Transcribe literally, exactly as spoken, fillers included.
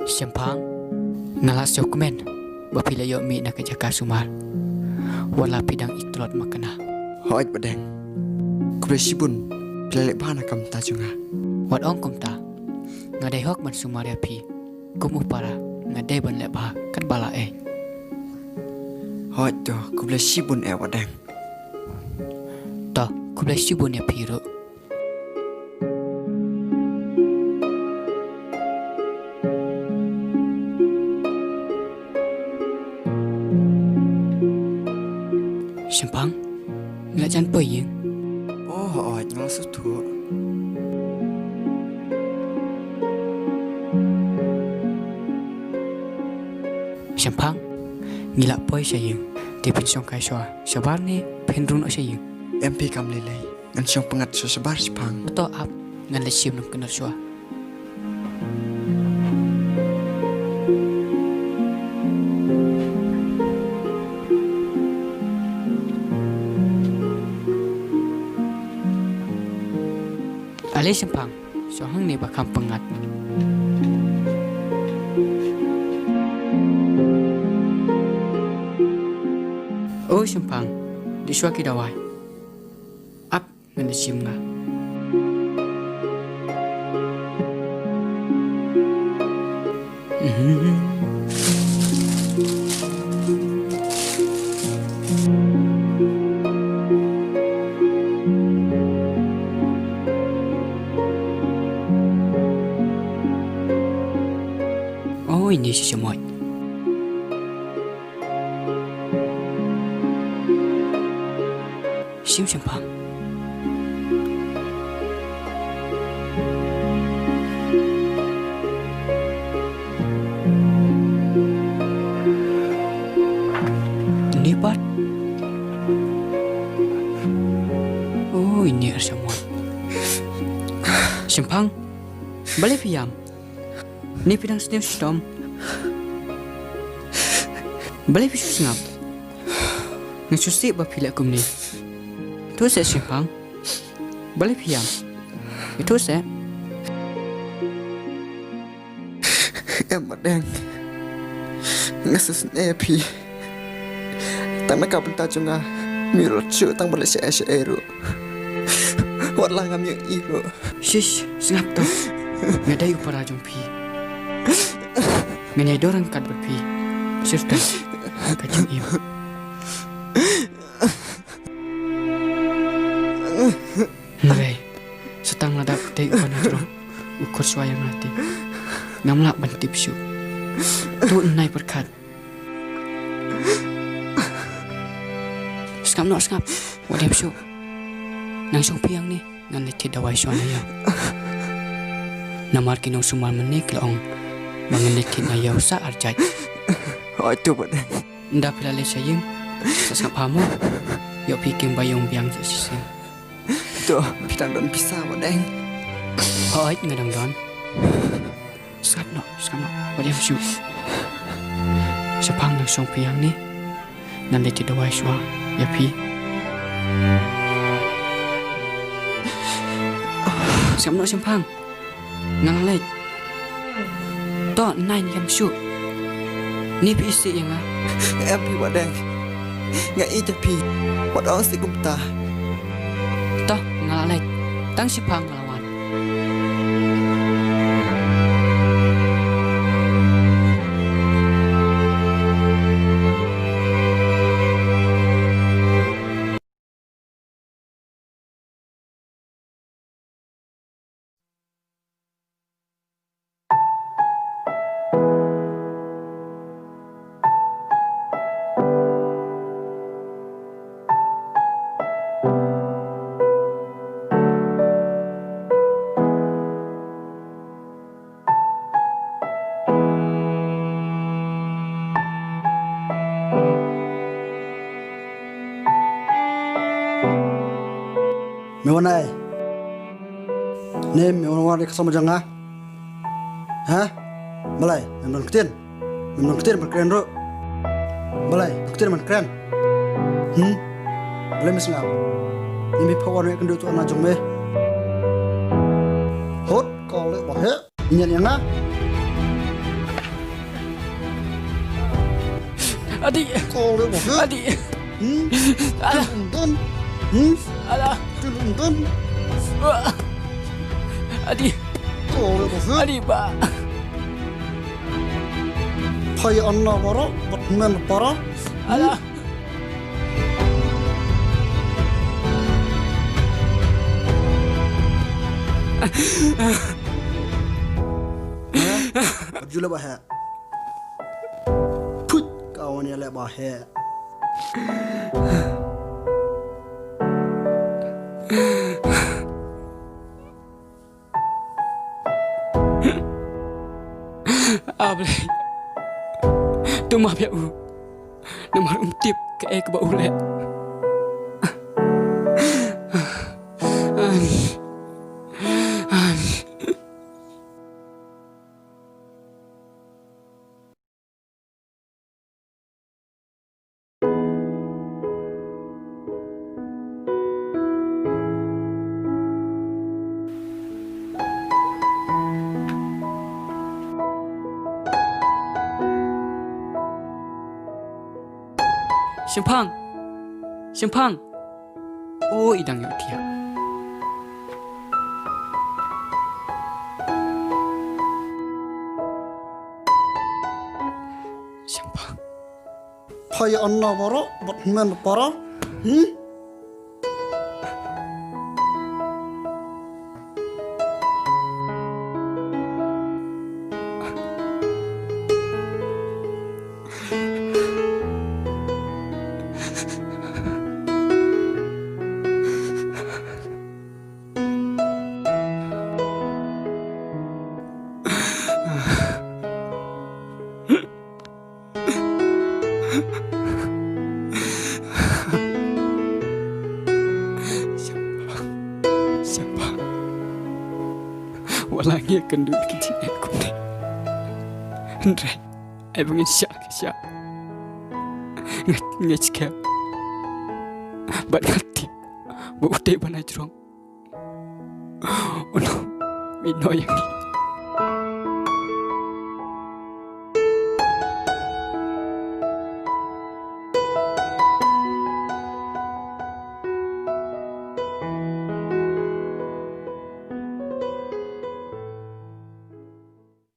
Shemphang, nga la sngewkmen ba phi la ïoh mih na ka jaka sumar. Wat la phi dang i tlot makna. Hooid Bah Deng. Khublei shibun phi la leh bha na ka bynta jong nga. Wat ong kumta. Nga dei hok ban sumar ïa phi. Kum u para nga dei ban leh bha katba la ei. Hooid to, khublei shibun eh Bah Deng. To, khublei shibun ïa phi ruh. Shemphang, ngi la jan poi ïing. Oh, hooid, nga la sngewthuh. Shemphang, ngi la poi sha ïing. Te phin shong kai shuwa shabar ne phin rung noh sha ïing? Em phi, kam lei lei. Ngan shong pyngngad shuwa shabar Shemphang. To ap, ngan leit shim nongkynnoh shuwa. Ale Shemphang, shong hangne ba kham pyngngad. O Shemphang, dih shuwa ki dawai. Ap, ngan da shim nga. Oi, ni shisha moi. Shim Shemphang. Ni pat. Oi, ni ar sha moi. Shemphang. Balei phi ïam? Ni phi dang sniew shitom. Balei phi shu sngap? Nga shu sih ba phi leh kumne. Ïathuh seh Shemphang. Balei phi ïam? Ïathuh seh. Em Bah Deng. Nga sngewsynei ïa phi. Tang na ka bynta jong nga, me lut shuh tang ba leh shaei shaei ruh. Wat la ngam ïohi ruh. Shish, sngap to. Nga dei u para jong phi. Ngan ïai don ryngkat bad phi. Shisha, ka jingim. Hynrei sa tang lada dei u para jong u khot shuwa ïa nga te ngam lah ban tip shuh. To nai pyrkhat. Sngap noh sngap. Wat ïam shuh. Nang shong phi hangne, ngan leit thied dawai shuwa na ïa u. Namar ki nongsumar mynne ki la ong ba ngan leit thied na ïa u sa ar jait. Hooid to Bah Deng. Ynda phi la leit sha ïing, sa sngap bha mo. Ïoh phi kim ba ïong biang sa shisien. To, phi dang don pisa Bah Deng? Hooid, nga dang don. Sngap noh, sngap noh. Wat ïam shuh. Shemphang, nang shong phi hangne. Ngan leit thied dawai shuwa ïa phi. Sngap noh Shemphang. Nga la leit. To, nai ïam shuh. Ni phi isih ïa nga? Em phi Bah Deng. Nga ïeit ïa phi. Wat ong sih kumta. To, nga la leit. Tang Shemphang nga la wan. Me wan ai? Ne me wan ai ka sama jong nga? Ha? Balei? Mem don ktien? Mem don ktien ban kren ruh? Balei? Don ktien ban kren? Hmm? Balei me sngap? Ïa me pha wan ai kynduh tu ana jong me. Hot, ko le ba he. Nyan ïa nga. Adi. Kong le ba he. Adi. Hmm? Ala. Tilum don. Hmm? Ala. Tilum don. Adi. Kong le ba he. Adi ba. Phai anna bara, bat men para. Ala. Jula ba he. Put ka wan ïaleh ba he. A Blei, to map ïa u. Namar um tip kaei kaba u leh. Shemphang. Shemphang. O, i dang ïohthiah. Shemphang. Phai anna bara, bat men para. Hmm? Shemphang. Shemphang. Wat la ngi ïakynduh ïa ki jingeh kumne. Hynrei ai ba ngin shah ki shah. Nga, nga skhem. Bad nga tip ba utei ba na jrong uno, uno ïa ngi.